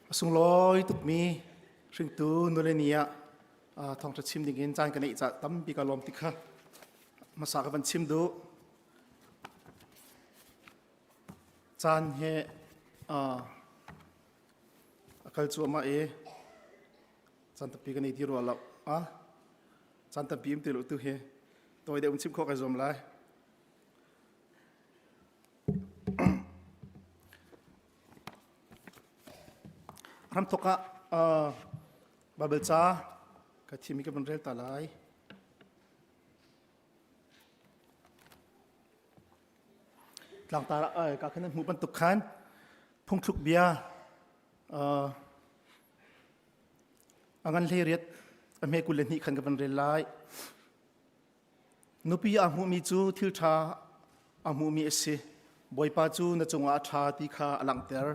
A sunglawi tukmi hringtu nule ni ah thawngṭha chim dingin caan ka neih caah tampi ka lawm ti kha hmasa ka van chim duh. Caan he a kal cuahmah i caan tampi ka nei ti rua lo. Caan tampi um ti lo tu hi tawi deuh in chim khawh kai zuam lai. Ramthok ah Baibal ca ka thimi ka van rel ta lai. Tlangtar ah ka khan hmuh bantuk khan phungthluk bia a ngan hlei riat a hme 22 khan ka van rel lai. Nupi aa hmuhmi cu thil ṭha a hmuhmi a si. Bawipa cu na cungah a ṭha ti kha a langhter.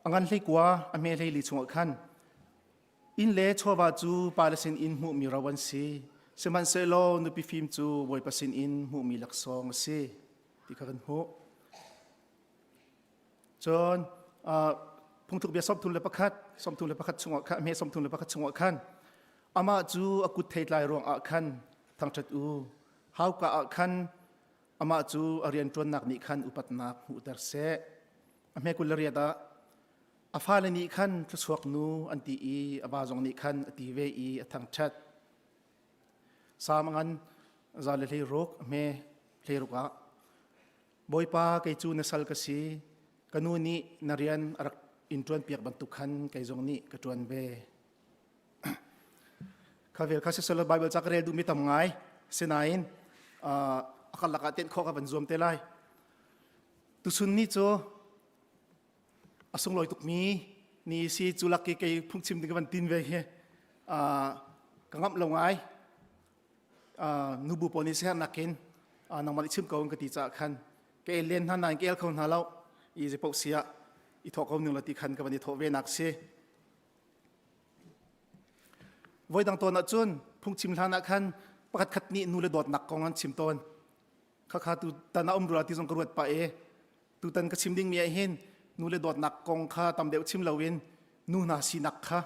A ngan hleikua a hme hleili chungah khan inn le chawva cu pale sinin hmuhmi ro an si. Sihmanhsehlaw nupi fim cu Bawipa sinin hmuhmi laksawng a si ti kha kan hmuh. Cun phungthluk bia 31 31 chungah khan hme 31 chungah khan amah cu a kut theitlai ruangah khan thangṭhat u hauka ah khan amah cu a rianṭuannak nih khan upatnak hmuhter seh a hme 28 ah a fale nih khan thluachuak nu an ti i a va zong nih khan a ti ve i a thangṭhat Salm ngan za le 16 a hme 16 ah Bawipa, kei cu na sal ka si. Ka nu nih na rian a rak in ṭuanpiak bantuk khan kei zong nih ka ṭuan ve. Kha vel kha siselaw Baibal ca ka rel duhmi tam ngai. Sinain a karlak ah tenh khawh ka van zuam te lai. Tuchun ni cu a sunglawi tukmi ni si cu lak i kei phungchim ding ka van tin ve hi ka ngamh lo ngai. Nubu pawl nih siaherhnak in nangmah nih chim ko ka ti caah khan ka el len hna nain ka el kho hna lo i zeipaoh si ah i thawh ko ning la ti khan ka van i thawh ve nak si. Voi dang tawn ahcun phungchim hlan ah khan pakhat khat nih nu le dawtnak kong an chim tawn. Khakha tu tan a um rua ti zong ka ruat pah i tutan ka chim dingmi ah hin nu le dawtnak kong kha tam deuh chim loin nu hna sinak kha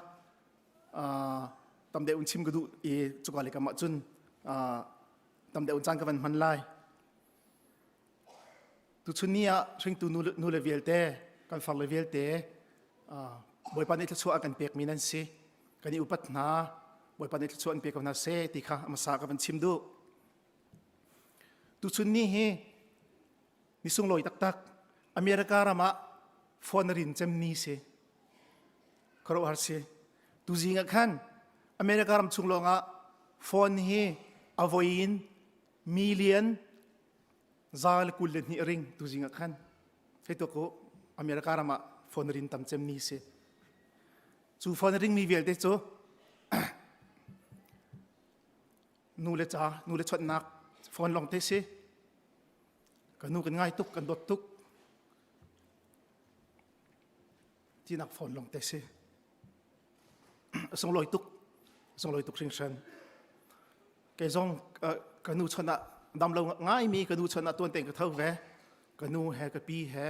tam deuh in chim ka duh i cuka le kam ahcun tam deuh in caan ka van hman lai. Tuchun ni ah hringtu nu le vialte kan far le vialte Bawipa nih thluachuah a kan pekmi nan si. Kan i upat hna. Bawipa nih thluachuah an pe ko hna seh ti kha hmasa ka van chim duh. Tuchun ni hi ni sunglawi taktak America ram ah phone rin cem ni si. Khuaruahhar si. Tuzing ah khan America ram chung lawngah phone hi a voi in million 122 ring tuzing ah khan hei tuak u America ram ah phone rin tam cem ni si. Cu phone ring mi vialte cu nu le ca nu le chawnhnak phone lawng te si. Ka nu kan ngai tuk kan dawt tuk. Tinak phone lawng te si. A sunglawi tuk. A sunglawi tuk hringhran. Kei zong ka nu chon ah dam lo ngaimi ka nu chon ah tuan tein ka tho ve. Ka nu he ka pi he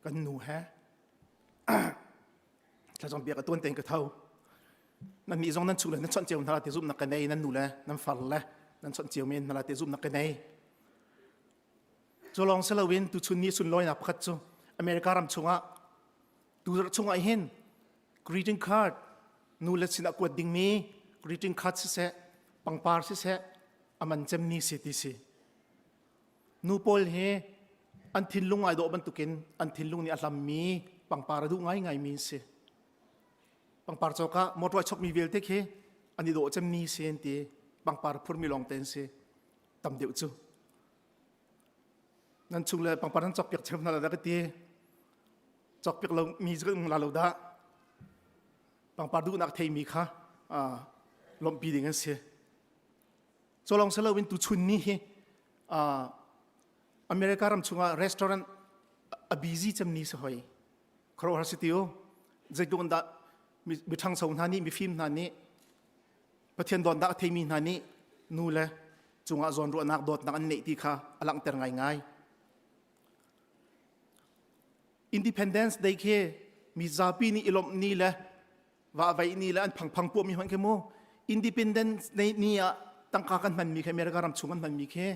kan nu he thlacam piak a tuan tein ka tho. Nan nih zong nan chung le nan chawnh cio hna ti zumhnak ka nei nan nu le nan far le nan chawnh cio men hna ti zumhnak ka nei. Cu lawng si loin tuchun ni sunlawinak pakhat cu America ram chungah tu chungah hin greeting card nu le sinah kuat dingmi greeting card siseh pangpar siseh a man cem ni si ti si. Nu pawl hi an thinlung ai dawh bantukin an thinlung nih a hlammi pangpar a duh ngaingaimi an si. Pangpar cawk ah motor ai chokmi vialte khi an i dawh cemmi si an ti. Pangpar phurmi lawng te an si. Tam deuh cu. Nan chung le pangpar nan cawkpiak cheu hna la ka ti. Cawkpiak lo mi cu kan la lo dah. Pangpar duhnak theimi kha lawmhpi ding an si. Cu lawng si loin tuchun ni hi America ram chungah restaurant a busy cem ni si hoi. Khuaruahhar si ti u. Zeitluk in dah mi ṭhangcho hna nih mifim hna nih Pathian dawtnak a theimi hna nih nu le cungah zawnruahnak dawtnak an neih ti kha a langhter ngaingai. Independence Day khi Mi zapi nih i lawmh ni le va vei ni le an phangphang puahmi hmanh khi mu independence ni ah tangka kan hmanmi khi America ram chung kan hmanmi khi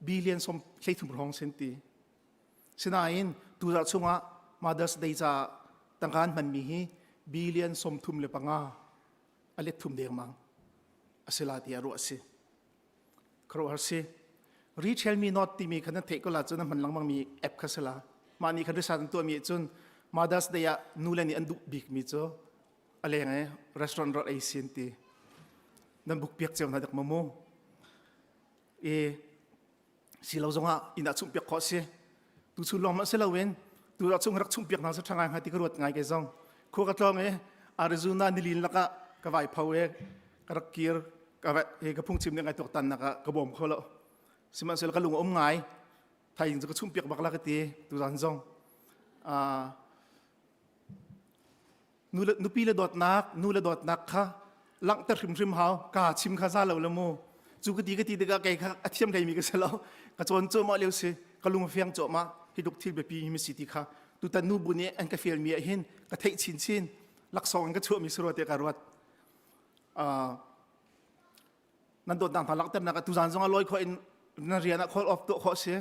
billion som 13 hrawng sen ti. Sinain tuzarh chungah Mother's Day ca tangka an hmanmi hi billion 35 a let thum dengmang a si la tiah ruah a si. Khuaruahhar si. Retail Me Not timi kha na theih ko la cun na hman lengmang mi app kha si la. Mah nih khan research an tuahmi cun Mother's Day ah nu le nih an duh bikmi cu a leng i restaurant rawt ei sin ti. Nan book piak cio hna dak maw mu? I si lo zongah inn ah chumhpiak khawh si tu chun lawng mah si loin tu ah chung rak chumhpiak hna sa ṭha ngai hnga ti ka ruat ngai ke zong khua ka tlawng i Arizona nilin lakah ka vai pho i ka rak kir ka he ka phungchim nih ngai tuaktan nak ah ka bawm kho lo sihmanhsehlaw ka lung a um ngai thaizing cu ka chumhpiak bak la ka ti tuzan zong Nupi le dawtnak, nu le dawtnak kha langhter hrimhrim hau. Ka chim kha za lo le mu. Cu ka ti ka ti tikah kei kha a thiam hleimi ka si lo. Ka cawn cuahmah lio si. Ka lung a fiang cuahmah. Hi tluk thil biapi mi si ti kha. Tutan nu bu nih an ka fialmi ah hin ka theih chinchin. Laksawng in ka chuahmi si rua tiah ka ruat. Uh, nan dawtnak hna langhternak ah tuzan zong ah lawi khawh in na rian ah call off tuah khawh si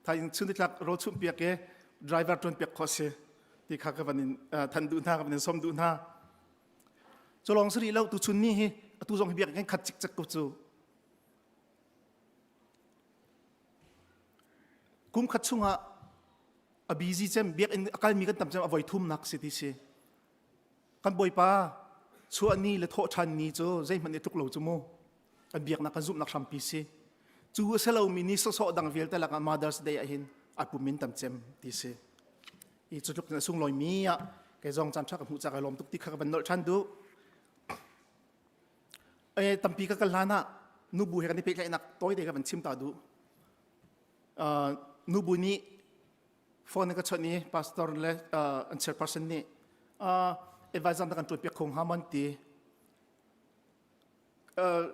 thain chun nitlak rawl chumh piak i driver tuan piak khawh si ti kha ka van in than duh hna ka van in som duh hna culong si rih lo tu chun ni hi atu zong hi biak kan khat cikcek ko cu kum khat chungah a busy cem biakinn a kalmi kan tam cem a voi thumnak si ti si Kan Bawipa chuah ni le thawh ṭhan ni cu zeihmanh i tluk lo cu mu. Kan biaknak kan zumhnak hrampi si. Cu a si lomi ni sawsawh dang vialte lakah Mother's Day ah hin a pum in tam cem ti si. I cu tluk in a sunglawi mi ah kei zong caan ṭha ka hmuh ca kai lawm tuk ti kha ka van nolh ṭhan duh. E, tampi ka kal hlan ah nubu he kan i pehtlaihnak tawite ka van chim ta duh. Uh, nubu nih phone in ka chawnh i pastor le an chairperson nih advisor na kan ṭuan piak kho hnga maw an ti.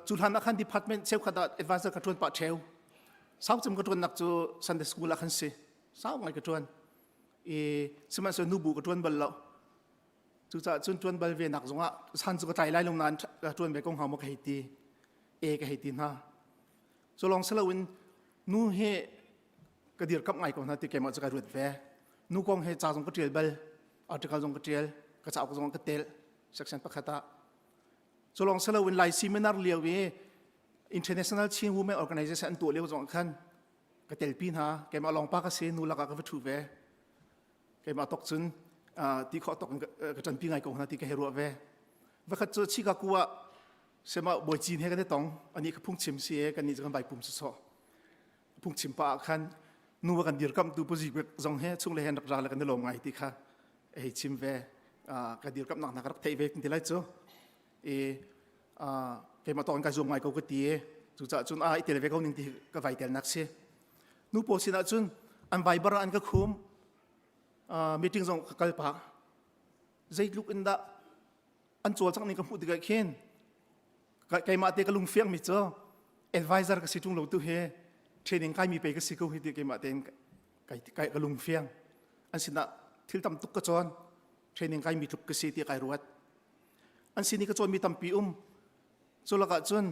Cu hlan ah khan department cheukhat ah advisor ka ṭuan pah ṭheu. Sau cem ka ṭuannak cu Sunday school ah khan si. Sau ngai ka ṭuan. I sihmanhsehlaw nubu ka ṭuan bal lo. Cucaah cun ṭuan bal ve nak zongah san cu ka tlai lai lo nain ka ṭuan ve ko hnga maw ka hei ti. E ka hei ti hna. Cu lawng si loin nu hi ka dirkamh ngai ko hna ti keimah cu ka ruat ve nu kong he ca zong ka ṭial bal article zong ka ṭial ka cauk zong ka tel section pakhat ah cu lawng si loin lai seminar lio i International Chin Women Organization an tuah lio zong khan ka telpi hna keimah lawng pa ka si nu lakah ka va ṭhu ve keimah tok cun ti khawh tok in ka ṭanpi ngai ko hna ti ka hei ruah ve vakhat cu Chicago ah sema bawi cin he kan i tong ani ka phungchim si e kan nih cu kan vai pum sawsawh phungchim pa ah khan nu kan dirkamhtu Pu Zi Bik zong he chung le hen rak ra le kan i lawm ngai ti kha hei chim ve ka dirkamhnak hna ka rak theih ve ti lai cu i keimah tawng kai zuam ngai ko ka ti i cucaah cun a i tel ve ko ning ti ka vai telnak si nu pawl sinah cun an viber ah an ka khum meeting zong ka kal pah zeitluk in dah an cawlcangh ning ka hmuh tikah khin keimah te ka lungfiang mi cu advisor ka si ṭung lo tu hi training kai mi pe ka si ko hi ti keimah tein kai kai ka lungfiang an sinah thil tam tuk ka cawn training kai mi tluk ka si ti kai ruat an sin i ka cawn mi tampi um cu lakah cun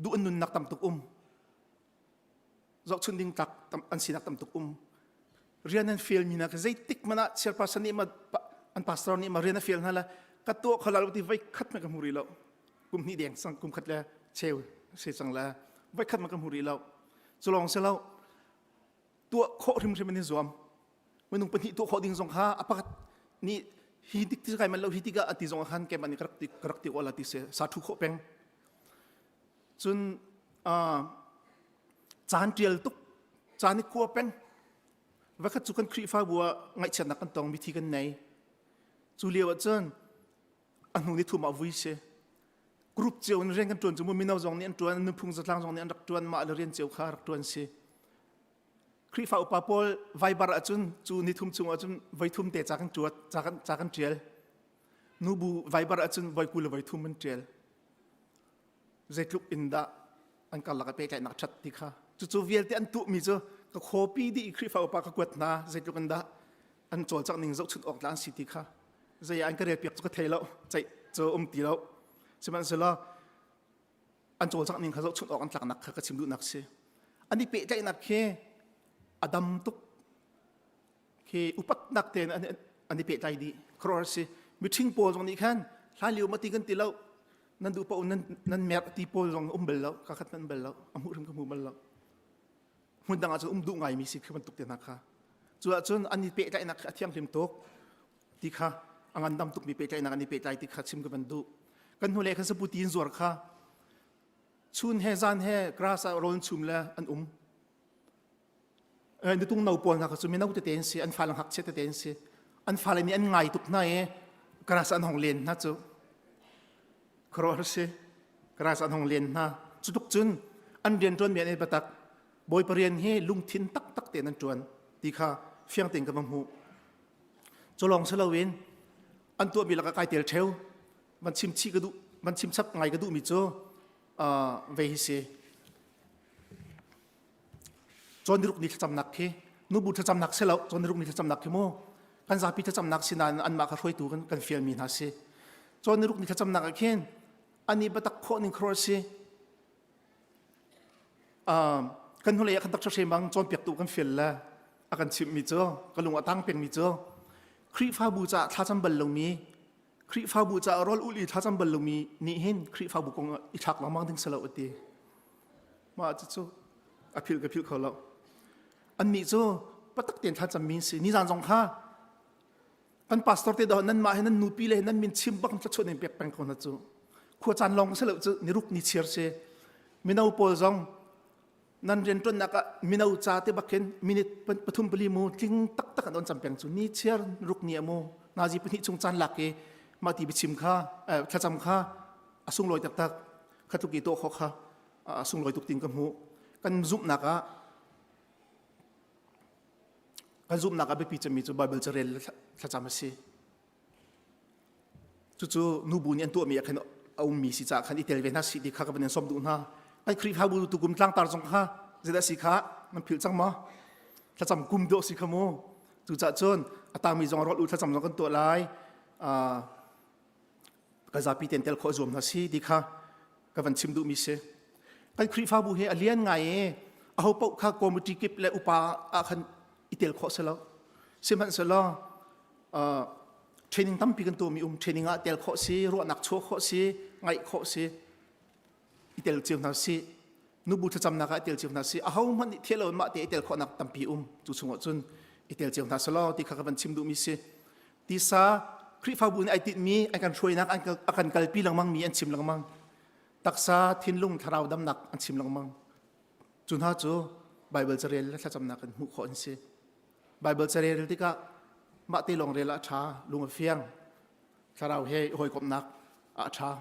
duh an nunnak tam tuk um zohchun ding tlak an sinak tam tuk um rian an fial mi hna kha zeitik hmanh ah chairperson nih ma an pastor nih ma rian a fial hna la ka tuah kho la lo ti voi khat ma ka hmu rih lo kum hnih deng sang kum khat le cheu se cang la voi khat ma ka hmu rih lo cu lawng si lo tuah khawh hrimhrim an i zuam minung pahnih tuah khawh ding zong kha a pakhat nih hi tik ti kai man lo hi tikah ati zong khan keimah nih ka rak ti ka rak ti awla ti se sa thu khawh peng Cun caan ṭial tuk, caan i kua peng. Vakhat cu kan Khrihfabu ah ngaihchiatnak kan tong, mithi kan nei. Cu lio ah cun a hnu ni thum ah vui si. Group cio in rian kan ṭuan cu mu mino zong nih an ṭuan, nuphung zatlang zong nih an rak ṭuan, mah le rian cio kha rak ṭuan si. Khrihfa upa pawl Viber ah cun cu ni thum chung ah cun voi thum te ca kan ṭuat, ca kan, ca kan ṭial. Nubu Viber ah cun voi 20 le voi thum an ṭial. Zeitluk in dah an karlak ah pehtlaihnak ṭhat ti kha cucu vialte an tuhmi cu ka copy dih i Khrihfa upa ka kuat hna zeitluk in dah An cawlcangh ning zohchunh awk tlak an si ti kha zei ah an ka rel piak cu ka thei lo, ceih cu um ti lo. Sihmanhsehlaw an cawlcangh ning kha zohchunh awk an tlaknak kha ka chim duhnak si. An i pehtlaihnak khi a dam tuk khi upatnak tein an, an i pehtlai dih. Khuaruahhar si. Mithing pawl zong nih khan hlan lio ma ti kan ti lo nan duh paoh nan nan merh ti pawl zong um bal lo ka khat nan bal lo a hmuh hrim ka hmu bal lo hmun dang ah cun um duh ngaimi si khi bantuk te hna kha cu ahcun an i pehtlaihnak a thianghlim tuk ti kha a ngandam tukmi pehtlaihnak an i pehtlai ti kha chim ka van duh kan hnulei khan saputi in zuar kha chun he zan he grass ah rawl chum le an um nutung no pawl hna kha cu mino tete an si an fale ngakchia tete an si an fale nih an ngai tuk hna i grass an hong len hna cu khuaruahhar si grass an hong len hna cu tuk cun an rian ṭuanmi an i biatak Bawipa rian hi lungthin taktak tein an ṭuan ti kha fiang tein ka va hmuh. Cu lawng si loin an tuahmi lakah kai tel ṭheu van chim chih ka duh van chim chap ngai ka duhmi cu ve hi si. Cawn niruk ni thlacamnak khi nubu thlacamnak si lo cawn niruk ni thlacamnak khi mu kan zapi thlacamnak si nain anmah kha hruaitu kan, kan fialmi hna si. Cawn niruk ni thlacamnak ah khin an i biatak khawh ning khuaruah si. Kan hnulei ah kan tak hre bang cawnpiaktu kan fial le a kan chimhmi cu ka lung a tang pengmi cu Khrihfabu caah thlacam bal lomi Khrihfabu caah rawl ulh i thlacam bal lomi nih hin Khrihfabu kong i thlak lengmang ding si lo a ti. Mah cucu a philh ka philh kho lo. Annih cu patak tein thlacam mi si. Nizan zong kha kan pastor te dah nan mah he nan nupi le nan min chim bak thluachuah nan pek peng ko hna cu khua caan lawng si lo cu niruk ni chiar si mino pawl zong nan rianṭuannak ah mino ca te bak hin minute pathum pali mu tling taktak an on cam peng cu ni chiar ruk ni mu nazi pahnih chung caan lak i mah ti biachim kha thlacam kha a sunglawi taktak kha tluk i to kho kha a sunglawi tuk tin ka hmu kan zumhnak ah Kan zumhnak a biapi cemmi cu Baibal carel le thlacam a si. Cucu nubu nih an tuahmi ah khan a ummi si caah khan i tel ve hna si ti kha ka van in sawm duh hna. Kan Khrihfabu tukum tlangtar zong kha zeidah si kha nan philh cang maw? Thlacam kum dawh si kha mu. Cucaah cun a tangmi zong rawl u thlacam zong kan tuah lai. Ka zapi ten tel khawh zuam hna si ti kha ka van chim duhmi si. Kan Khrihfabu hi a lian ngai i aho paoh kha committee kip le upa ah khan i tel khawh si lo. Sihmanhsehlaw uh, training tampi kan tuahmi um training ah tel khawh si, ruahnak chuah khawh si, ngaih khawh si, i tel cio hna si. Nubu thlacamnak ah i tel cio hna si. Aho hmanh nih thiah lo mah te i tel khawhnak tampi um. Cu chungah cun i tel cio hna selaw ti kha ka van chim duhmi si. Tisa Khrihfabu nih ai tinhmi an kan hruainak a kan kalpi lengmangmi an chim lengmang. Taksa, thinlung, thlarau damnak an chim lengmang. Cu hna cu Baibal carel le thlacamnak in hmuh khawh an si. Baibal carel tikah mah te lawng rel ah a ṭha, lung a fiang. Thlarau he hawikomhnak ah a ṭha.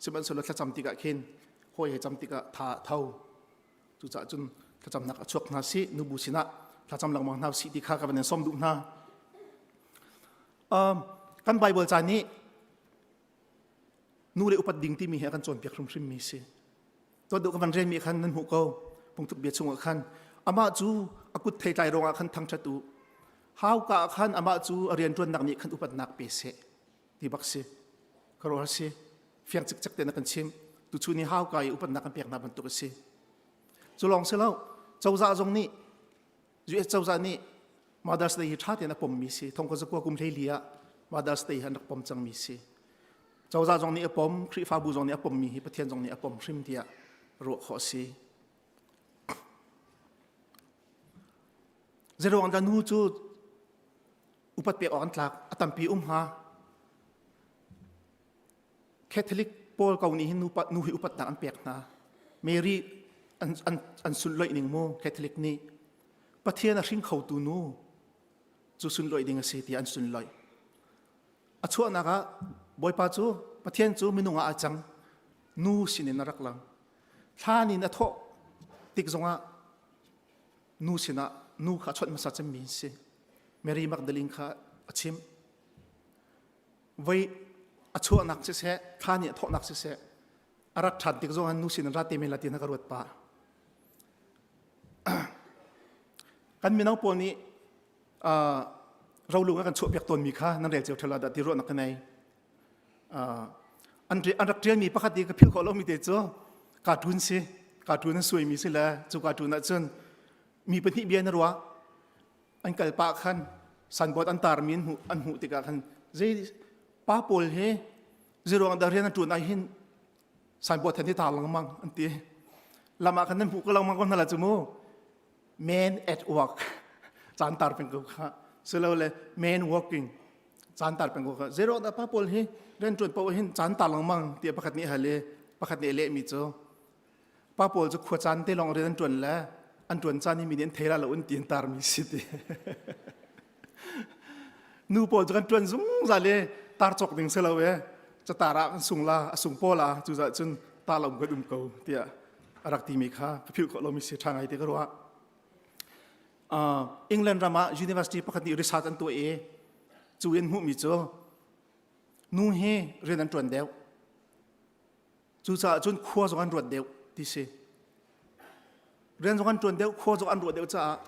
Sihmanhsehlaw thlacam tikah khin hawi he cam tikah tha a tho. Cucaah cun thlacamnak a chuak hna sih, nubu sinah thlacam lengmang hna sih ti kha ka van in sawm duh hna. Um, kan Bible ca nih nu le upat ding timi hi a kan cawnpiak hrimhrimmi si. Tuan deuh ka van relmi khan nan hmuh ko. Pungtuk bia chungah khan amah cu a kut theitlai ruangah khan thangṭhat u. Hauka ah khan amah cu a rianṭuannak nih khan upatnak pe seh ti bak si. Khuaruahhar si. Fiang cikcek tein a kan chimh. Tuchun i hauka i upatnak kan pek hna bantuk a si. Cu lawng si lo, cozah zong nih US cozah nih Mother's Day hi ṭha tein a pommi si. Thong ka zakua kum 14 ah Mother's Day hi an rak pom cangmi si. Cozah zong nih a pom, Khrihfabu zong nih a pommi hi Pathian zong nih a pom hrim tiah ruah khawh a si. Zeiruang dah nu cu upat pek awk an tlak a tampi um hnga? Catholic pawl ko nih hin nu, nu hi upatnak an pek hna. Mary an, an, an sunloih ning mu Catholic nih Pathian a hring khotu nu cu sunloih ding a si tiah an sunloih. A chuahnak ah Bawipa cu Pathian cu minung ah a cang nu sinin a rak lang. Thlan in a thawh tik zongah nu sinah nu kha a chawnh hmasa cemmi an si. Mary Magdalene kha a chimh. Voi a chuahnak siseh, thla nih a thawhnak siseh, a rat ṭhan tik zong ah nu sin in ra te men la ti na ka ruat pah. Kan mino pawl nih uh, Rolung a kan chuahpiak tawnmi kha nan rel cio ṭheo la dah ti ruahnak ka nei. An an rak ṭialmi pakhat i ka philh khawh lomi te cu cartoon si. Cartoon an suaimi si le cu cartoon ahcun mi pahnih bia na ruah an kal pah khan signboard an tarmi an hmuh an hmuh tikah khan zei pa pawl hi zeiruang dah rian an ṭuan ah hin signboard then hi tar lengmang an ti. Lam ah khan nan hmuh ko lengmang ko hna la cu mu. Man at work caan tar peng ko kha silole man working caan tar peng ko kha zero da pa pawl hi rian ṭuan paoh hin caan tar lengmang tiah pakhat nih hal i pakhat nih a lehmi cu pa pawl cu khua caan te lawng rian an ṭuan le an ṭuan caan hi mi nih an thei la lo an ti an tarmi si ti nu pawl cu kan ṭuan zungzal i tar cawk ding si lo e catar ah kan sung la a sung pawl ah cuzah cun ta lo kan um ko tiah a rak timi kha ka philh khawh lomi si ṭha ngai te ka ruah. Uh, England ram ah university pakhat nih research an tuah i cu in hmuhmi cu nu hi rian an ṭuan deuh. Cucaah cun khua zong an ruat deuh ti si. Rian zong an ṭuan deuh, khua zong an ruah deuh caah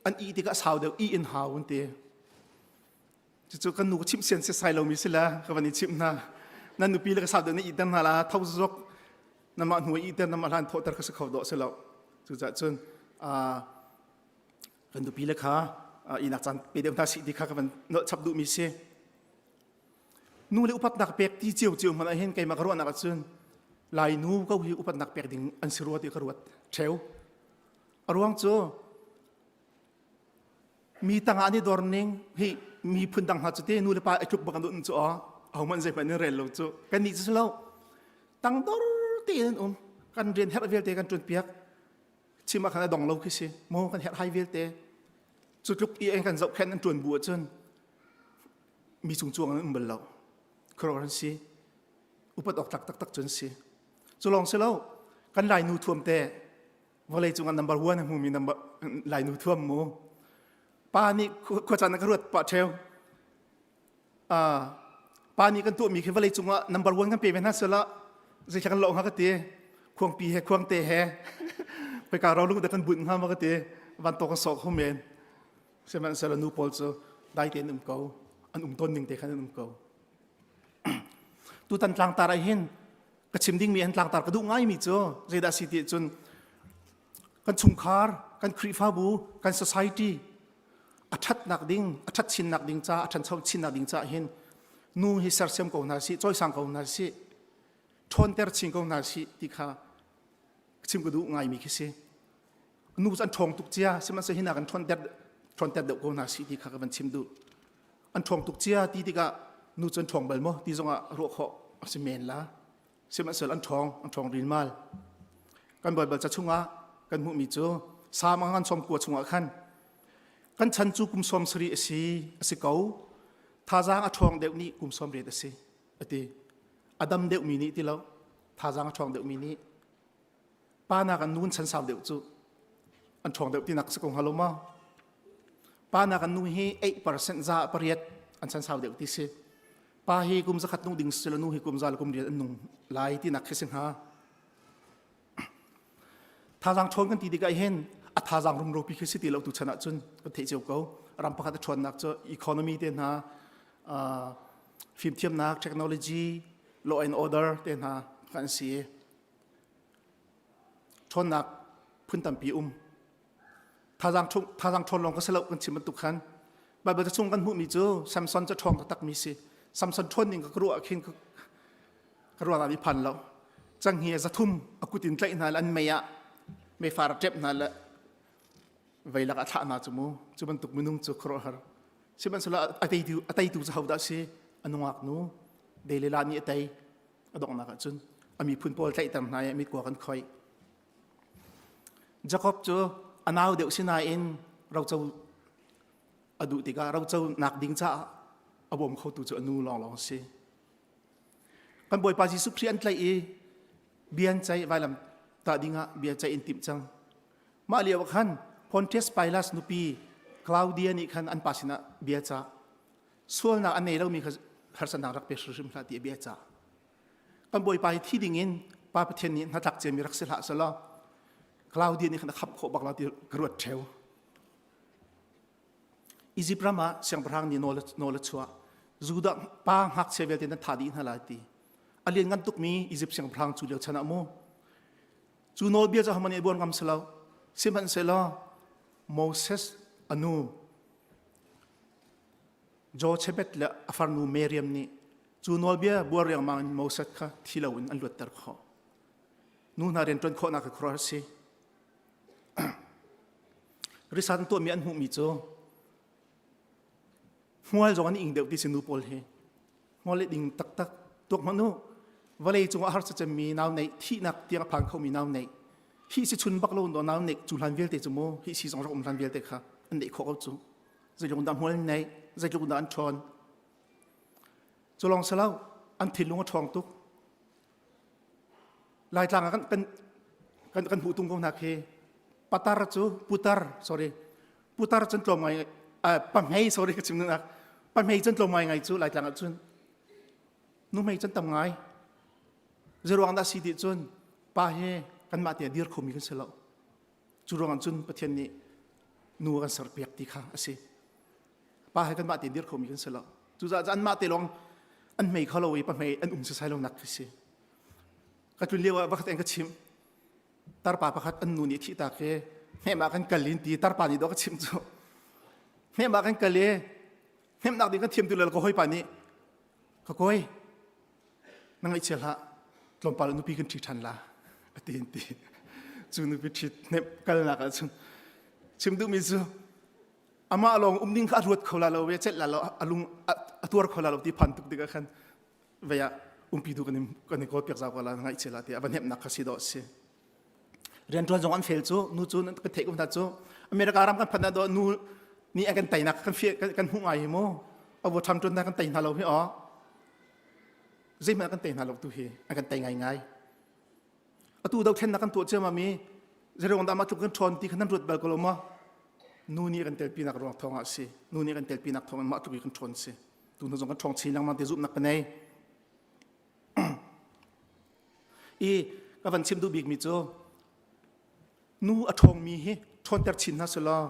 an ih tikah sau deuh, ih in hau an ti. Cucu kan nu ka chimh sian setsai lomi si le ka van i chimh hna. Nan nupi le ka sau deuh na ih ter hna la, tho zok namah hnu i iter namah hlan thawhter kha si kho dawh si lo cucaah cun kan nupi le kha inak caan pe deuh hna sih ti kha ka van nolh chap duhmi si nu le upatnak pek ti cio cio hmanh ah hin keimah ka ruahnak ahcun lai nu ko hi upatnak pek ding an si rua ti ka ruat ṭheu a ruang cu Mi tangah an i dor ning hi mi phun dang hna cu te nu le pa i tluk bak an um cu aw ahohmanh zeihmanh in rel lo cu kannih cu si lo tangdor tein an um kan rian herh vialte kan ṭuan piak chim ah khan a dong lo khi si maw kan herh hai vialte cu tluk i an kan zohkhenh an ṭuan bu ahcun mi cung cuang an um bal lo khuaruahhar an si upat awk tlak taktak cu an si cu lawng si lo kan lai nu thuam te vawlei cungah number one a hmumi number lainu thuam mu pa nih khuacaan ka ruat pah ṭheu pa nih kan tuahmi khi vawlei cungah number one kan pe ve hna sela zeithla kan lawh hnga ka ti khuangpi he khuangte he khoika rolung dah kan bunh hnga ma ka ti van to kan sawk kho men sihmanhsehlaw nu pawl cu dai tein um ko an um tawn ning te khan an um ko tutan tlangtar ah hin ka chim dingmi an tlangtar ka duh ngaimi cu zeidah si ti cun kan chungkhar kan Khrihfabu kan society a ṭhatnak ding a ṭhat chinnak ding ca a ṭhancho chinnak ding ca hin nu hi sersiam ko hna sih cawisang ko hna sih ṭhawnter chin ko hna sih ti kha chim ka duh ngaimi khi si nu cu an ṭhawng tuk cia sihmanhsehlaw hinak an ṭhawnter ṭhawnter deuh ko hna sih ti kha ka van chim duh an ṭhawng tuk cia ti tikah nu cu an ṭhawng bal maw ti zongah ruah khawh a si men la sihmanhsehlaw an ṭhawng an ṭhawng rilmal kan Baibal ca chungah kan hmuhmi cu Salm a ngan sawm kua chungah khan kan chan cu kum sawm sarih a si a si ko thazaang a ṭhawng deuh nih kum sawm riat a si a ti a dam deuhmi nih ti lo thazaang a ṭhawng deuhmi nih pa nak an nun chan sau deuh cu an ṭhawng deuh tinak si ko hnga lo maw pa nak an nu hi 8% za pariat an chan sau deuh ti si pa hi kum zakhat nung ding si lo nu hi kum za le kum riat an nung lai tinak khi si hnga thazaang ṭhawn kan ti tikah hin a thazaang rumro pi khi si ti lo tu chan ahcun kan theih cio ko ram pakhat a ṭhawnnak cu economy te hna fimthiamnak technology law and order te hna kan si ṭhawnnak phun tampi um thazaang thazaang ṭhawn lawng ka si lo kan chim bantuk khan Bible ca chung kan hmuhmi cu Samson cu ṭhawng taktak mi si Samson ṭhawn ning ka ruah khin ka ruah ah mi phan lo canghi zathum a kut in tlaih hna le an mei ah meifar a ṭep hna le veilak a thlah hna cu mu cu bantuk minung cu khuaruahhar sihmanhsehlaw a teitu a teitu cu hodah si a nungak nu Delilah nih a tei a donghnak ah cun a miphun pawl tlaihter hna i mitkua kan khoi Jakob cu a nau deuh sinain roco a duh tikah roco nak ding caah a bawm khotu cu a nu lawnglawng a si kan Bawipa Jesuh Khrih an tlaih i bia an ceih vailam tah dingah bia ceih in timh cang mah lio ah khan Pontius Pilat nupi Claudia nih khan an pa sinah bia cah sualnak a nei lomi kha harsatnak rak pe hrimhrim hlah ti a bia cah kan bawipa hi thi ding in pa pathian nih hnatlak ciami rak si hlah selaw Claudia nih khan a khamh khawh bak lo ti ka ruat ṭheu. Izipt ram ah siangpahrang nih nawl nawl a chuah. Judah pa ngakchia vialte nan thah dih hna lai ti. A lianngan tukmi Izipt siangpahrang cu lio chan ah mu. Cu nawlbia cu ahohmanh nih buan ngam si lo. Sihmanhsehlaw Moses a nu Jochebed le a farnu Miriam nih cu nawlbia buar riangmang in Moses kha thi loin an luatter khawh. Nu hna rianṭuan khawhnak kha khuaruahhar a si. Research an tuahmi an hmuhmi cu hmual zong an ing deuh ti si nu pawl hi. Hmual le ding taktak tuak hmanh u. Vawlei cungah harsa cemmi nau neih thihnak tiang a phan khomi nau neih hi si chun bak lo nau neih cu hlan vialte cu mu hi si zong rak um hlan vialte kha an neih khawh ko cu. Zeitluk dah hmual an neih, zeitluk dah an ṭhawn. Cu lawng si lo, an thinlung a ṭhawng tuk. Laitlang ah kan kan kan kan hmuh tung ko hna khi patar cu putar sorry putar cun tlawm ngai uh, pahmei sorry ka chim nak pahmei cun tlawm ngai ngai cu Laitlang ah cun nuhmei cun tam ngai zeruang dah si ti cun pa he kanmah te dir khomi kan si lo cu ruangah cun Pathian nih nu a kan serpiak ti kha a si pa he kanmah te dir khomi kan si lo cucaah anmah te lawng an hmei kho lo i pahmei an um sasai lo nak khi si ka tlun lio ah pakhat en ka chim tarpa pakhat an nu nih thih tak he hnemah kan kal in ti tarpa nih dawh ka chim cu hnemah kan kal i hnemnak ding kan thiam tu le ka hawipa nih ka kawi na ngaihchia hlah tlawmpal nupi kan ṭhi ṭhan la a ti in ti cu nupi ṭhit hnemh kalnak ah cun chim duhmi cu amah lawng um ding kha a ruat kho la lo ve celh la lo a lung a tuar kho la lo ti phan tuk tikah khan vei ah umpi tu kan in kan i kawl piak zau ko la ngaihchia la ti a va hnemhnak kha si dawh si rianṭuan zong an fel cu nu cu kan theih ko hna cu America ram kan phanh ah dawh nu nih an kan teinak kan kan hmuh ngai hi mu awu ṭham ṭun kan tei hna lo hi aw zeihmanh kan tei hna lo tu hi an kan tei ngaingai atu dothlennak kan tuah ciammam i zeruang dah mah tluk kan ṭhawn ti kha nan ruat bal ko lo maw nu nih kan telpinak ruang thawng ah si nu nih kan telpinak thawng in mah tluk i kan ṭhawn si tu hnu zong kan ṭhawng chin lengmang ti zumhnak ka nei i ka van chim duh bikmi cu nu a ṭhawngmi hi ṭhawnter chin hna selaw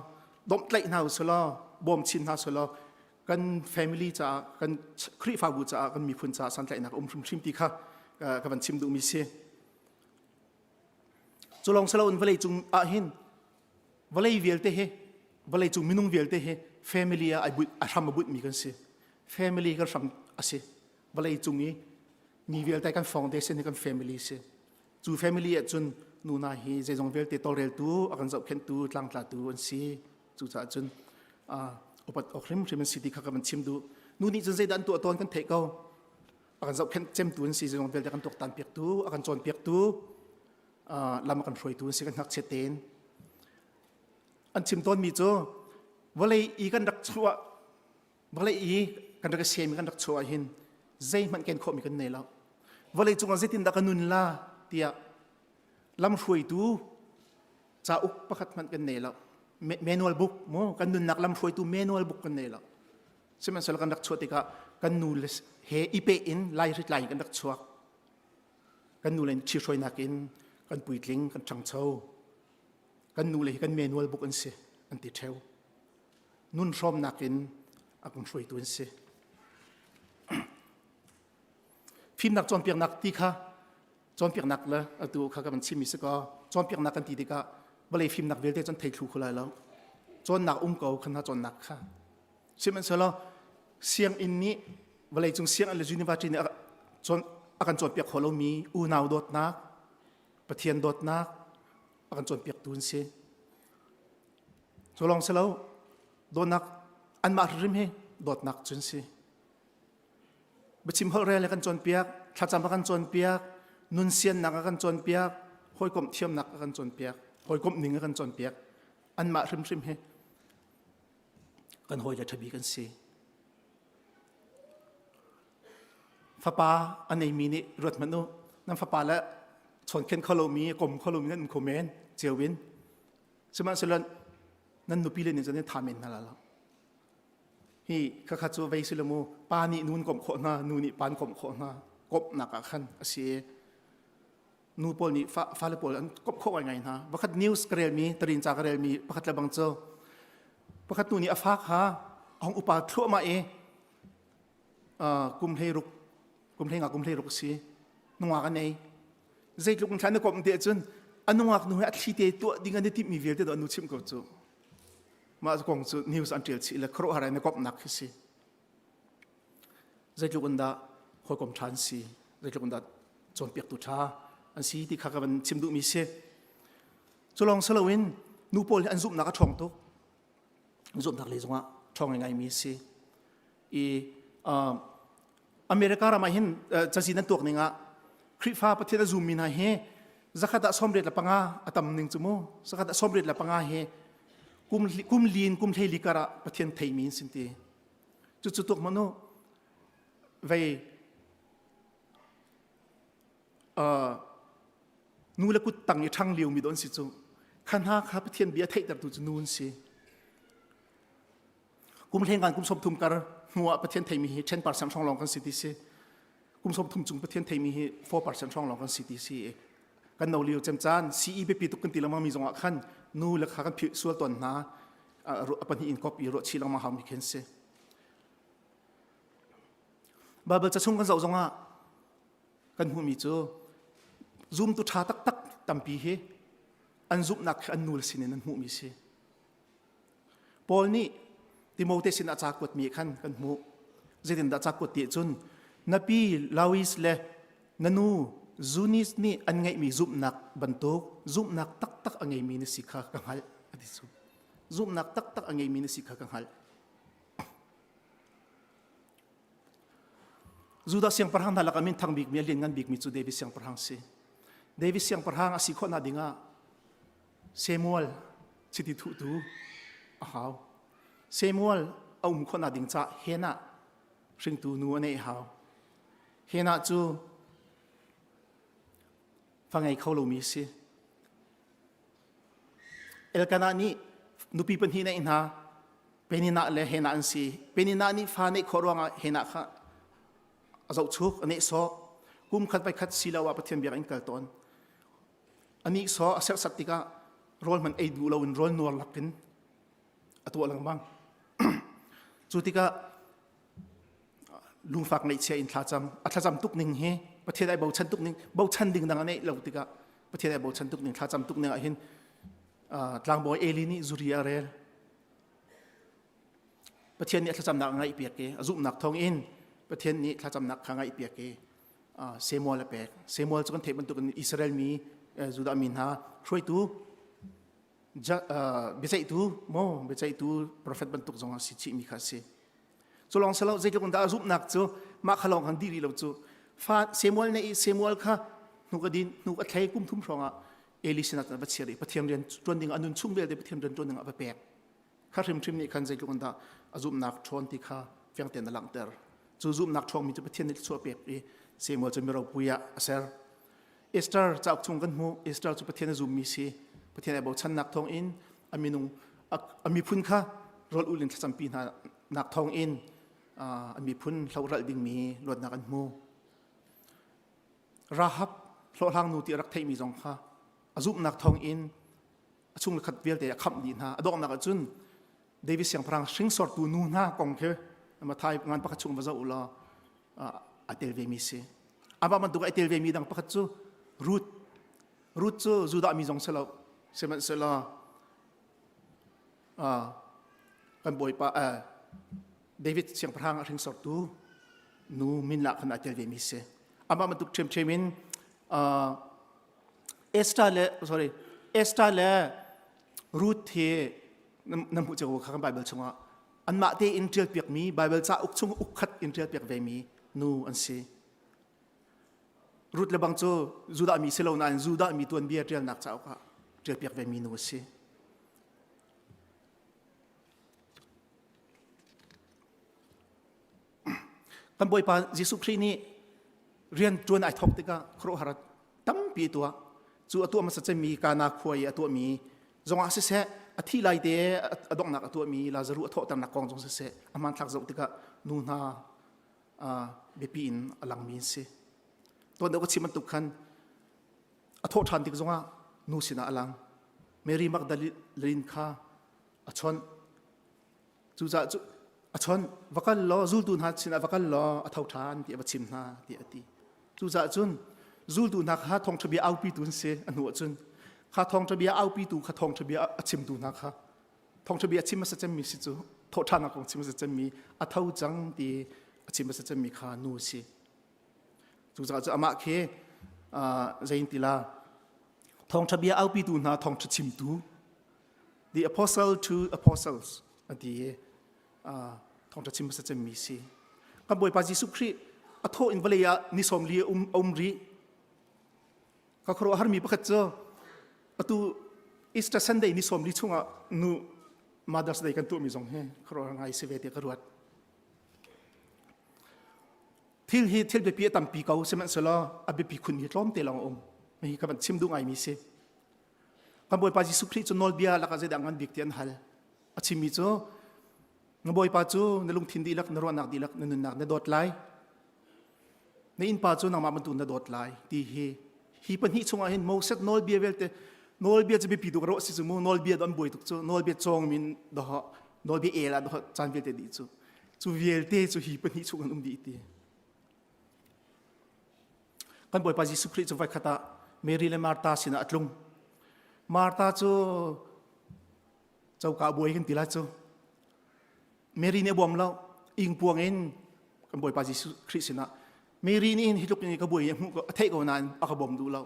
domhtlaih hna u selaw bawm chin hna selaw kan family caah kan Khrihfabu caah kan miphun caah santlaihnak um hrimhrim ti kha ka van chim duhmi si. Cu lawng si loin vawlei cung ah hin vawlei vialte hi vawlei cung minung vialte hi family ah a hram a bunhmi kan si. Family kan hram a si. Vawlei cung i mi vialte kan foundation hi kan family si. Cu family ah cun nu hna hi zeizong vialte tawlreltu, a kan zohkhenhtu, tlangtlatu an si. Cucaah cun upat awk hrimhrim an si ti kha ka van chim duh. Nu nih cun zeidah an tuah tawn kan theih ko. A kan zohkhenh cemtu an si, zeizong vialte kan tuaktan piaktu, a kan cawnpiaktu, lam a kan hruaitu an si kan ngakchiat tein. An chim tawnmi cu vawlei i kan rak chuah vawlei i kan rak i sem kan rak chuah hin zeihmanh ken khawhmi kan nei lo vawlei cungah zeitindah ka nun la tiah lamhruaitu cauk pakhat hmanh kan nei lo manual book mu kan nunnak lamhruaitu manual book kan nei lo sihmanhsehlaw kan rak chuah tikah kan nu le he i pe in lai hritlai in kan rak chuak kan nu le ṭhihruainak in kan puitling kan ṭhangcho kan nu le hi kan manual book an si an ti ṭheu nun hrawmnak in a kan hruaitu an si. Fimnak cawnpiaknak ti kha cawnpiaknak le atu kha ka van chimmi si kaw cawnpiaknak kan ti tikah vawlei fimnak vialte cun thei thlu kho lai lo. Cawnnak um ko khan cawnnak kha. Sihmanhsehlaw sianginn nih vawlei cung sianginn le university nih a kan cawnpiak khawh lomi unau dawtnak, Pathian dawtnak a kan cawnpiaktu an si. Cu lawng si lo, dawtnak anmah hrim hi dawtnak cun si. Biachim holh rel a kan cawnpiak, thlacam a kan cawnpiak, nun siannak a kan cawnpiak, hawikomh thiamnak a kan cawnpiak, hawikomh ning a kan cawnpiak. Anmah hrimhrim hi kan hawi le ṭhabik an si. Fapa a neimi nih ruat hmanh u, nan fapa le chawnkhen kho lomi, kom kho lomi nan um kho men, cio in. Sihmanhsehlaw nan nupi le nih cun tha men hna la lo. Hi khakha cu vei si lo mu pa nih nun komh khawh hna nu nih pan komh khawh hna komhnak ah khan a si nu pawl nih fa fale pawl an komh khawh ngai hna pakhat news ka relmi tarin ca ka relmi pakhat le bang cu pakhat nu nih a fa kha A hung upa thluahmah i kum hlei ruk kum hlei nga kum hlei ruk si nungak a nei zeitluk in thla na komh te cun a nungak nu he a thli te tuah ding an i timhmi vialte do nu chimh ko cu mah kong cu news an ṭial chih le khuaruahhar in na komhnak khi si zeitluk in dah hawikom ṭha an si zeitluk in dah cawnpiaktu ṭha an si ti kha ka van chim duhmi si cu lawng si loin nu pawl hi an zumhnak a ṭhawng tuk zumhnak lei zongah ṭhawng ngaimi si i America ram ah hin cazin an tuak ning ah Khrihfa Pathian a zummi hna hi zakhat ah 75 a tam ning cu mu zakhat ah 75 hi kum kum lin kum hleili kar ah Pathian theimi an sin ti cucu tuak manu vei nu le kut tang i ṭhang liomi don si cu kha hna kha Pathian bia theihtertu cu nu an si kum hlengan kum 30 kar hnuah Pathian theimi hi 10% hrawng lawng kan si ti si kum 30 chung Pathian theimi hi 4% hrawng lawng kan si ti si kan no lio cem caan CE biapi tuk kan ti lengmang mi zongah khan nu le kha kan philh sual tawn hna a pahnih in kop i ruah chih lengmang hau mi khin si Bible ca chung kan zoh zongah kan hmuhmi cu zumtu ṭha taktak tampi hi an zumhnak khi an nu le sinin an hmuhmi si. Paul nih Timote sinah ca kuatmi khan kan hmuh. Zeitindah ca kuat ti cun na pi Lois le na nu Zunis nih an ngeihmi zumhnak bantuk zumhnak taktak a ngeimi na si kha ka hngalh a ti cu. Zumhnak taktak a ngeimi na si kha ka hngalh. Judah siangpahrang hna lakah minthang bikmi a lianngan bikmi cu David siangpahrang si. David siangpahrang a si khawhnak dingah Samuel chiti thuhtu a hau. Samuel a um khawhnak ding caah Hannah hringtu nu a neih hau. Hannah cu fa ngei kho lomi a si. Elkanah nih nupi pahnih neih hna Peninah le Hannah an si. Peninah nih fa neih khawh ruangah Hannah kha a zohchuk, a nehsawh. Kum khat vai khat siloah Pathian biakinn kal tawn. A nihsawh a serhsat tikah rawl hmanh ei duh loin rawl nuar lakin a tuah lengmang. Cu tikah lungfak ngaihchia in thlacam a thlacam tuk ning hi Pathian ai bochan tuk ning bochan ding dang a neih lo tikah Pathian ai bochan tuk ning thlacam tuk ning ah hin tlangbawi Eli nih zuri a rel Pathian nih a thlacamnak a ngaihpiak i a zumhnak thawng in Pathian nih thlacamnak kha ngaihpiak i Samuel a pek Samuel cu kan theih bantukin Israel mi Judah mi hna hruaitu biaceihtu maw biaceihtu profet bantuk zong a si chihmi kha a si Cu lawng si lo zeitluk in dah a zumhnak cu mah kha lawng khan dih rih lo cu fa Samuel nih Samuel kha hnuk a din hnuk a thlei kum thum hrawng ah Eli sinah cun a va chiah i Pathian rian ṭuan ding a nun chung vialte Pathian rian ṭuan ding ah a va pek kha hrimhrim nih khan zeitluk in dah a zumhnak ṭhawn ti kha fiang tein a langhter cu zumhnak ṭhawngmi cu Pathian nih thluachuah pek i Samuel cu miropui ah a ser Esther cauk chung kan hmuh Esther cu Pathian a zummi si Pathian ai bochannak thawng in a minung a miphun kha rawl ul in thlacampi hna nak thawng in a miphun hlohralh dingmi luatnak an hmu Rahab hlawhhlang nu ti a rak theihmi zong kha a zumhnak thawng in a chung le khat vialte a khamh dih hna a donghnak ah cun David siangpahrang hringsortu nu hna kong khi Mathai ngan pakhat chung va zoh u law a tel vemi si amah bantuk a tel vemi dang pakhat cu Ruth Ruth cu Judah mi zong si lo sihmanhsehlaw kan bawipa David siangpahrang a hringsortu nu min lah khan a tel vemi si amah bantuk ṭhiamṭhiam in Esther le sorry Esther le Ruth hi na hmuh cio kha kan Bible chungah anmah tein ṭialpiakmi Bible cauk chung ukkhat in ṭialpiak vemi nu an si. Ruth le bang cu Judah mi si lo nain Judah mi tuanbia ṭialnak cauk ah ṭialpiak vemi nu a si. Kan Bawipa Jesuh Khrih nih rian ṭuan ai thawk tikah khuaruahhar tampi a tuah. Cu a tuah hmasa cemmi Kana khua i a tuahmi zongah siseh, a thi lai te a donghnak a tuahmi Lazaruh a thawhternak kong zong siseh, a hmanthlak zoh tikah nu hna biapi in a langmi an si. Tuan deuh ka chim bantuk khan a thawh ṭhan tik zongah nu sinah a lang. Mary Magdalene kha a chawnh. Cucaah cu a. A chawnh va kal law zultu hna sinah va kal law a tho ṭhan ti a va chim hna tiah a ti. Cucaah cun zultu hna kha thawngṭha bia aupitu an si a hnu ah cun kha thawngṭha bia aupitu kha thawngṭha bia a chimtu hna kha thawngṭha bia a chim hmasa cemmi si cu thawhṭhannak kong chim hmasa cemmi a tho cang ti a chim hmasa cemmi kha nu a si. Cucaah cu amah khi zein ti la thawngṭha bia aupitu hna thawngṭha chimtu the apostle to apostles a ti i thawngṭha chim hmasa cemmi si. Kan Bawipa Jesuh Khrih a thawh in vawlei ah ni sawm li um a um rih. Ka khuaruah harmi pakhat cu atu Easter Sunday ni sawm li chungah nu Mother's Day kan tuahmi zong hi khuaruahhar ngai si ve tiah ka ruat. Thil hi thil biapi a tampi ko sihmanhsehlaw a biapi khun hi tlawmte lawng a um. Hi ka van chim duh ngaimi si. Kan Bawipa Jesuh Khrih cu nawlbia lakah zeidah ngan bik ti an hal. A chimmi cu na Bawipa cu na lungthin dihlak, na ruahnak dihlak, na nunnak na dawt lai. Na innpa cu nangmah bantuk na dawt lai ti hi hi pahnih chungah hin Moses nawlbia vialte nawlbia cu biapi tuk rawh si cu mu nawlbia an buai tuk cu nawlbia cawng min doh nawlbia el ah doh caan vialte dih cu cu vialte cu hi pahnih chung an um dih ti kan Bawipa Jesuh Khrih cu voikhat ah Mary le Martha sinah a tlung Martha cu coka buai kan ti lai cu Mary nih a bawm lo ingpuang in kan Bawipa Jesuh Khrih sinah Mary nih hin hi tluk in ka buai a hmuh a theih ko nain a ka bawm duh lo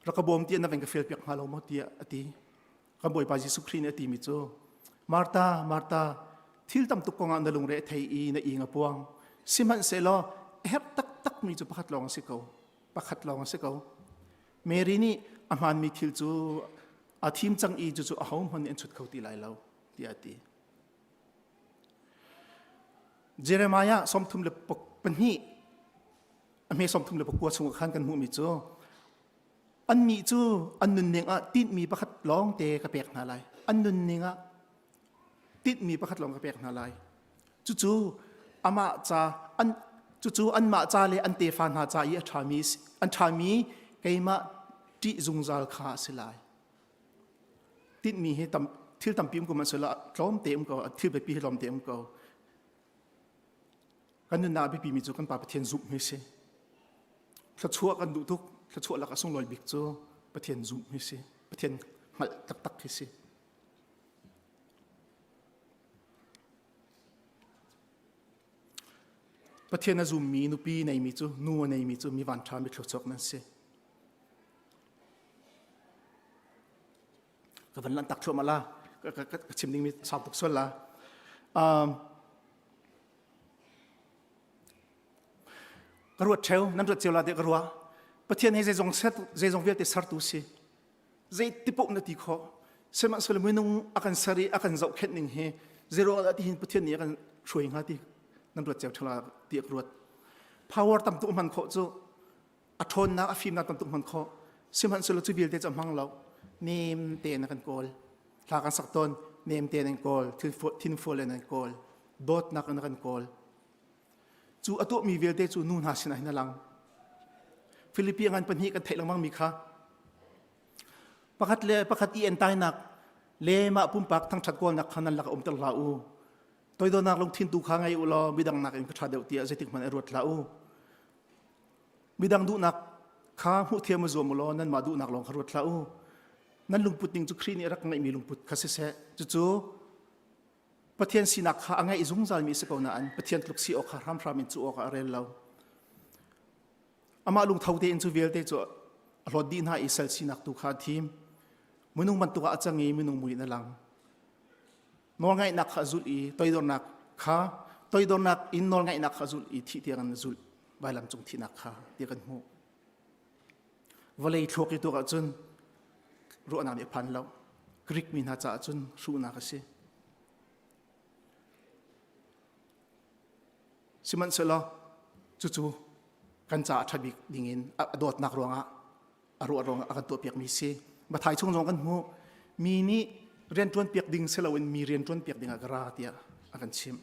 rak ka bawm tiah na ven ka fel piak hnga lo maw tiah a ti kan Bawipa Jesuh Khrih nih a timi cu Martha Martha thil tam tuk kongah na lungre a thei i na ing a puang sihmanhsehlaw a herh taktak mi cu pakhat lawng a si ko pakhat lawng a si ko Mary nih a hmaanmi thil cu a thim cang i cucu ahohmanh nih an chut kho ti lai lo tiah a ti Jeremiah 32 a hme 34 chungah khan kan hmuhmi cu annih cu an nunning ah tinhmi pakhat lawng te ka pek hna lai an nunning ah tinhmi pakhat lawng ka pek hna lai cucu amah ca an cucu anmah ca le an tefa hna ca i a ṭhami an ṭhami keimah ṭih zungzal kha a si lai Tinhmi hi tam, thil tampi um ko hmanhsehlaw tlawmte um ko, thil biapi hi tlawmte um ko. Kan nunnak a biapimi cu kan Pa Pathian zumh hi si. Thluachuah kan duh tuk, thluachuah lak a sunglawi bik cu Pathian zumh hi si. Pathian hngalh taktak hi si. Pathian a zummi nupi neimi cu nu a neimi cu mi vanṭha mi thluachuak nan si. Ka van lanhtak thluahmah la. Ka, ka, ka chim dingmi sau tuk sual la. Um, ka ruat theo, nan ruat cio la de ka ruah. Pathian he zeizong set, zeizong vialte sertu si. Zei ti paoh na ti khawh. Sihmanhsehlaw minung a kan ser i a kan zohkhenh ning hi zero ah ti hin Pathian nih a kan hruai hnga ti nan ruat cio theo la ti ka ruat. Power tam tuk hman khawh cu a ṭhawnnak a fimnak tam tuk hman khawh sihmanhsehlaw cu vialte cu a hmang lo nem tein a kan kawl hla kan sak tawn nem tein an kawl thinfual in an kawl dawtnak in a kan kawl cu a tuahmi vialte cu nu hna sinah hin a lang Filipi ngan pahnih kan theih lengmang mi kha pakhat le pakhat i entainak le mah pumpak thangṭhat kawlnak kha nan lak umter hlah u toidornak lungthin tu kha ngei u law midang nakin ka ṭha deuh tiah zeitik hmanh i ruat hlah u Midang duhnak kha hmuhthiam i zuam u law nanmah duhnak lawng kha ruat hlah u. Nan lungput ning cu Khrih nih a rak ngeihmi lungput kha siseh. Cucu Pathian sinak kha a ngeih zungzalmi a si ko nain Pathian tluk si awk kha hramhram in cuh awkah a rel lo. Amah lungtho tein cu vialte cu a hlawt dih hna i sal sinak tu kha a thim. Minung bantuk ah a cang i minung mui in a lang. Nawlngaihnak kha a zulh i toidornak kha toidornak in nawlngaihnak kha a zulh i thih tiang in a zulh. Vailam cung thihnak kha ti kan hmuh. Vawlei thluak i tuak ahcun ruahnak nih a phan lo. Greek mi hna caah cun hruhnak a si. Sihmanhsehlaw cucu kan caah a ṭha bik dingin a dawtnak ruangah a ruah ruangah a kan tuahpiakmi si. Mathai chung zong kan hmuh. Mi nih rianṭuan piak ding si loin mi rianṭuan piak dingah ka ra tiah a kan chimh.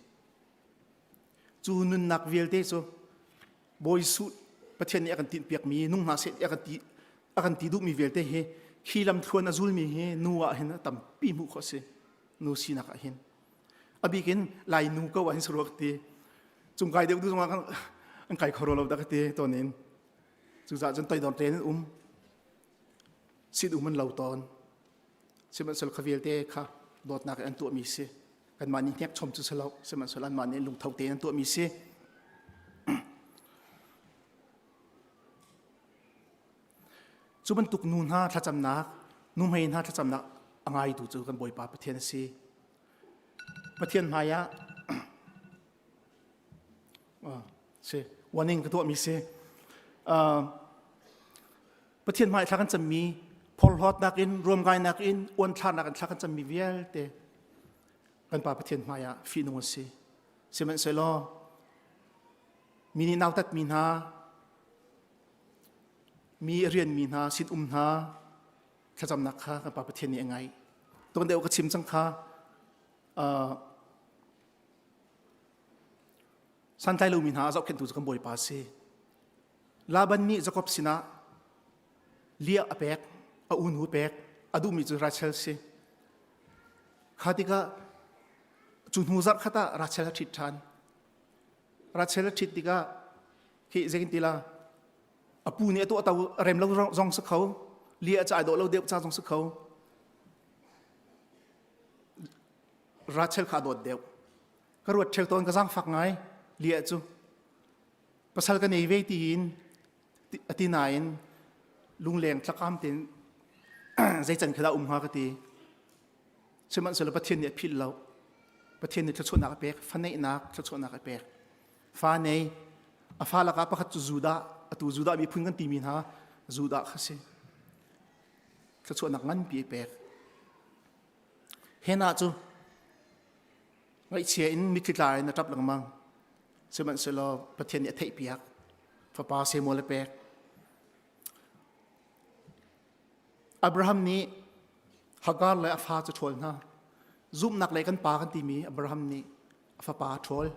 Cu nunnak vialte cu Bawi Jesuh Pathian nih a kan tinhpiakmi nung hna seh ti a kan ti a kan ti duhmi vialte hi khi lamthluan a zulmi hi nu ah hin a tampi hmuh khawh a si nu sinak ah hin. A bik in Lai nu ko ah hin sarua ka ti. Cung kai deuh tu zongah an kai kho lo dah ka ti tawn in. Cucaah cun toidor tein an um. Sin um an lo tawn. Sihmanhsehlaw kha vialte kha dawtnak in an tuahmi si. Kanmah nih hnek chom cu si lo. Sihmanhsehlaw anmah nih lungtho tein an tuahmi si. Cu bantuk nu hna thlacamnak, nuhmei hna thlacamnak a ngaitu cu kan Bawipa Pathian a si. Pathian hmaiah si warning ka tuahmi si. Pathian hmai thla kan cammi phorhlawtnak in ruamkainak in uanthlarnak in thla kan cammi vialte kan Pa Pathian hmaiah fihnung a si. Sihmanhsehlaw mi nih nautatmi hna mi a rianmi hna sin um hna thlacamnak kha kan Pa Pathian nih a ngaih. Tuan deuh ka chim cang kha santlai lomi hna a zohkhenhtu cu kan Bawipa a si. Laban nih Jakob sinah Leah a pek, a unu a pek, a duhmi cu Rachel si. Kha tikah cu hnu zarh khat ah Rachel a ṭhit ṭhan. Rachel a ṭhit tikah khi zeitin ti la a pu nih a tuah to rem lo zong si kho Leah ca ai dawh lo deuh ca zong si kho Rachel kha a dawt deuh ka ruat ṭheu tawn ka zaangfak ngai Leah cu pasal ka nei ve tiin a ti nain lungleng tlakam tein zeican khi dah um hnga ka ti sihmanhsehlaw Pathian nih a philh lo Pathian nih thluachuahnak a pek fa neihnak thluachuahnak a pek fa nei a fa lakah pakhat cu Judah atu Judah miphun kan timi hna Judah kha si thluachuahnak nganpi a pek Hannah cu Ngaihchia in mitthli tla in a ṭap lengmang. Sihmanhsehlaw Pathian nih a theihpiak. Fapa Samuel a pek. Abraham nih Hagar le a fa cu ṭhawl hna. Zumhnak le kan pa kan timi Abraham nih a fapa a ṭhawl.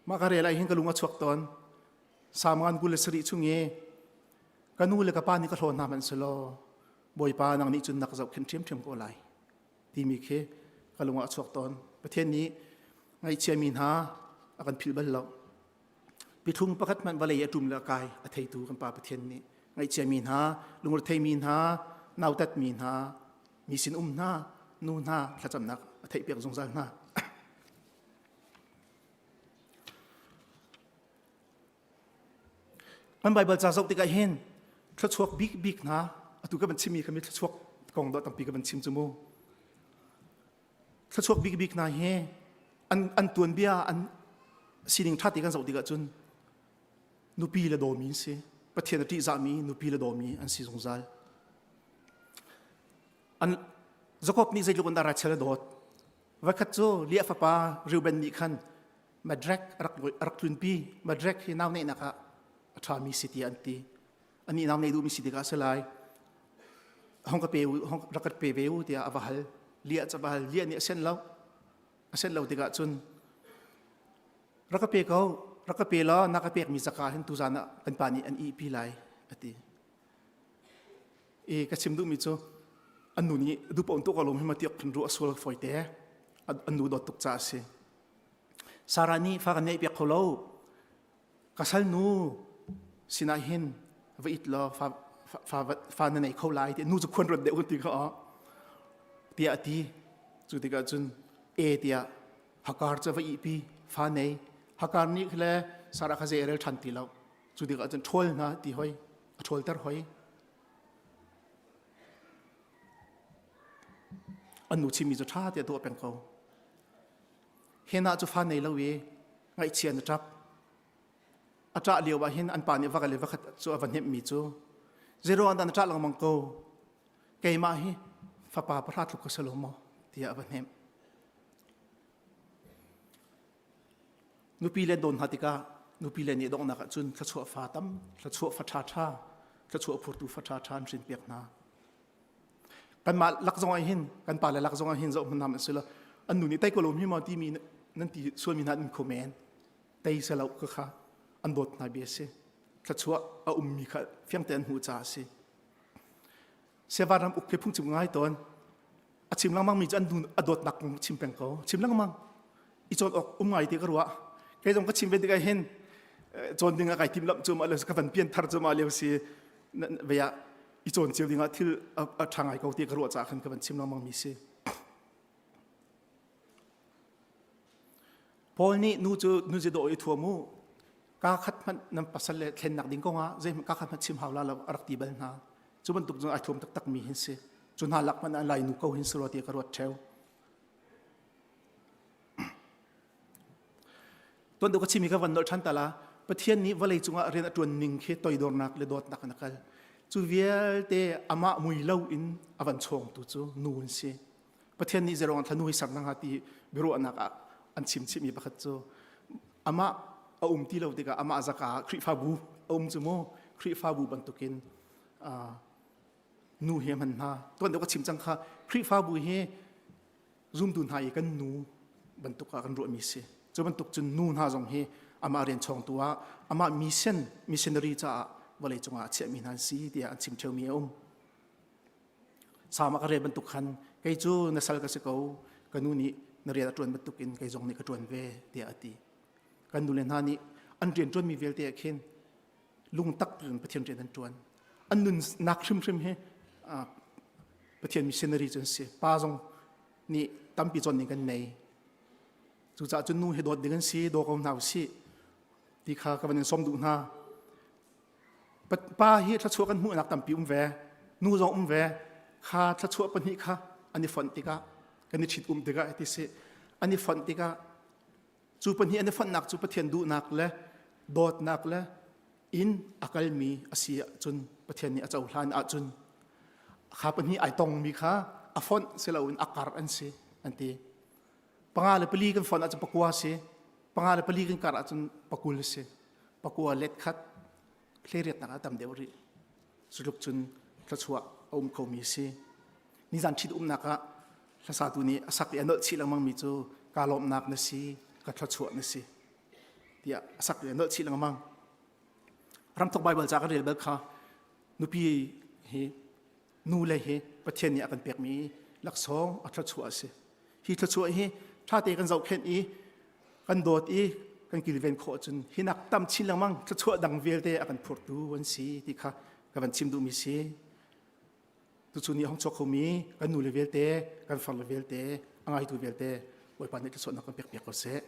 Mah ka rel ah hin ka lung a chuak tawn. Salm ngan 27 chung i ka nu le ka pa nih ka hlaw hna hmanh selaw Bawipa nang nih cun na ka zohkhenh ṭhiamṭhiam ko lai. timi khi ka lung ah a chuak tawn. Pathian nih ngaihchiami hna a kan philh bal lo. Pithlung pakhat hmanh vawlei a ṭum le a kai a theitu kan Pa Pathian nih ngaihchiami hna, lungretheimi hna, nautatmi hna, mi sin um hna, nu hna thlacamnak a theihpiak zungzal hna. Kan Baibal ca zoh tikah hin thluachuak bikbik hna atu ka van chimmi kha mi thluachuak kong dawh tampi ka van chim cu mu. Thluachuak bikbik hna hi an, an tuanbia an sining ṭha te kan zoh tikah cun nupi le dawmi an si. Pathian a ṭihzahmi nupi le dawmi an si zungzal. An Jakob nih zeitluk in dah Rachel a dawt. Voikhat cu Leah fapa Reuben nih khan Madrak a rak, a rak tlunpi. Madrak hi nau neihnak ah a ṭhami si tiah an ti. Anih nau neih duhmi si tikah a si lai. Hong ka pe u, hong rak ka pe ve u tiah a va hal. Liah ca va hal. Liah nih a sian lo. A sian lo tikah cun rak ka pe ko, rak ka pe law na ka pekmi zaka hin tuzan ah kan pa nih an ihpi lai a ti. I ka chim duhmi cu an nu nih dupawn tuk alom hi ma tiak khin ruah sual fawi te. An nu dawt tuk caah a si. Sarah nih fa kan ngeihpiak kho lo. Ka salnu sinah hin va it law fa, fa, fa na nei kho lai ti nu cu khuan ruat deuh ti kha tiah a ti. Cu tikah cun e tiah Hakar cu va ihpi fa nei. Hakar nih le Sarah kha zei a rel ṭhan ti lo. Cu tikah cun ṭhawl hna ti hoi, a ṭhawlter hoi. An nu chimmi cu ṭha tiah tuah peng ko. Hena cu fa nei lo i ngaihchia na ṭap. A ṭah lio ah hin an pa nih va kal i vakhat cu a va hnemhmi cu zeiruang dah na ṭah lengmang ko keimah hi fapa pahra tluk ka si lo maw tiah a va hnemh. Nupi le dawn hna tikah nupi le nih donghnak ah cun thluachuah fa tam, thluachuah fa ṭhaṭha, thluachuah phurtu fa ṭhaṭha an hrin piak hna. Kanmah lak zong ah hin kan pa le lak zong ah hin zoh hmanh hna sila an nu nih tei ko lo mi maw timi nan ti sualmi hna an kho men tei se lo ka kha an dawt hna bia si thluachuah a ummi kha fiangte an hmuh caah a si. Sevan ram uk khi phungchim ngai tawn. A chim lengmang mi cu an nu a dawtnak kong chim peng ko. Chim lengmang. I cawn awk um ngai ti ka ruah. Kei zong ka chim ve tikah hin cawn ding ah kai tim lamh cu ma le ka van pian thar cu ma lio si ve ah i cawn cio ding ah thil a ṭha ngai ko ti ka ruah caah khan ka van chim lengmang mi si. Paul nih nu cu nu zi dawh i thuam u ka khat hmanh nan pasal le thlennak ding kongah zeihmanh ka khat hmanh chim hau la lo a rak ti bal hna. Cu bantuk cun ai thuam taktak mi hin si. Cu hna lak hmanh ah lai nu ko hin si rua ti ka ruat ṭheo. Tuan deuh ka chimi ka van nolh ṭhan ta la. Pathian nih vawlei cungah rian a ṭuan ning khi toidornak le dawtnak in a kal. Cu vialte amah mui lo in a van chawngtu cu nu an si. Pathian nih zeruang thla nu hi ser hna ti biaruahnak ah an chim chihmi pakhat cu amah a um ti lo tikah amah zaka ah Khrihfabu a um cu mu Khrihfabu bantukin nu hi a hman hna. Tuan deuh ka chim cang kha Khrihfabu hi zumtu hna i kan nu bantuk ah kan ruahmi si. Cu bantuk cun nu hna zong hi amah rian chawngtu ah amah mission missionary caah vawlei cungah a chiahmi hna an si tiah an chim ṭheumi a um. Salm ah ka rel bantuk khan kei cu na sal ka si ko ka nu nih na rian a ṭuan bantukin kei zong nih ka ṭuan ve tiah a ti. Kan nule hna nih an rian ṭuanmi vialte ah khin lungtak in Pathian rian an ṭuan. An nunnak hrimhrim hi Pathian missionary cu an si. Pa zong nih tampi cawn ding kan nei. Cucaah cun nu hi dawt ding an si, daw ko hna usih ti kha ka van in sawm duh hna. Pa hi thluachuah kan hmuhnak tampi um ve, nu zong um ve. Kha thluachuah pahnih kha an i fonh tikah, kan i ṭhit um tikah ti si, an i fonh tikah cu pahnih an i fonhnak cu Pathian duhnak le dawtnak le in a kalmi a si ahcun Pathian nih a cohlan ahcun kha pahnih ai tongmi kha a fonh si loin a kar an si an ti. Panga le pali kan fonh ahcun pakua si, panga le pali kan kar ahcun pakul si. Pakua let khat hleiriatnak ah tam deuh rih. Culuk cun thluachuah a um khomi a si. Nizan ṭhit umnak ah hlasatu nih a sak i a nolh chih lengmangmi cu kaa lawmhnak na si, ka thluachuah na si tiah a sak i a nolh chih lengmang. Ramthok Baibal ca kan rel bal kha nupi hi nu le hi Pathian nih a kan pekmi laksawng a thluachuah a si. Hi thluachuah hi ṭhate kan zohkhenh i kan dawt i kan kilven khawh cun hi nak tam chin lengmang thluachuah dang vialte a kan phurtu an si ti kha ka van chim duhmi si. Tuchun ni hong chuak khomi kan nu le vialte, kan far le vialte, a ngaitu vialte Bawipa nih thluachuahnak kan pek piak ko seh.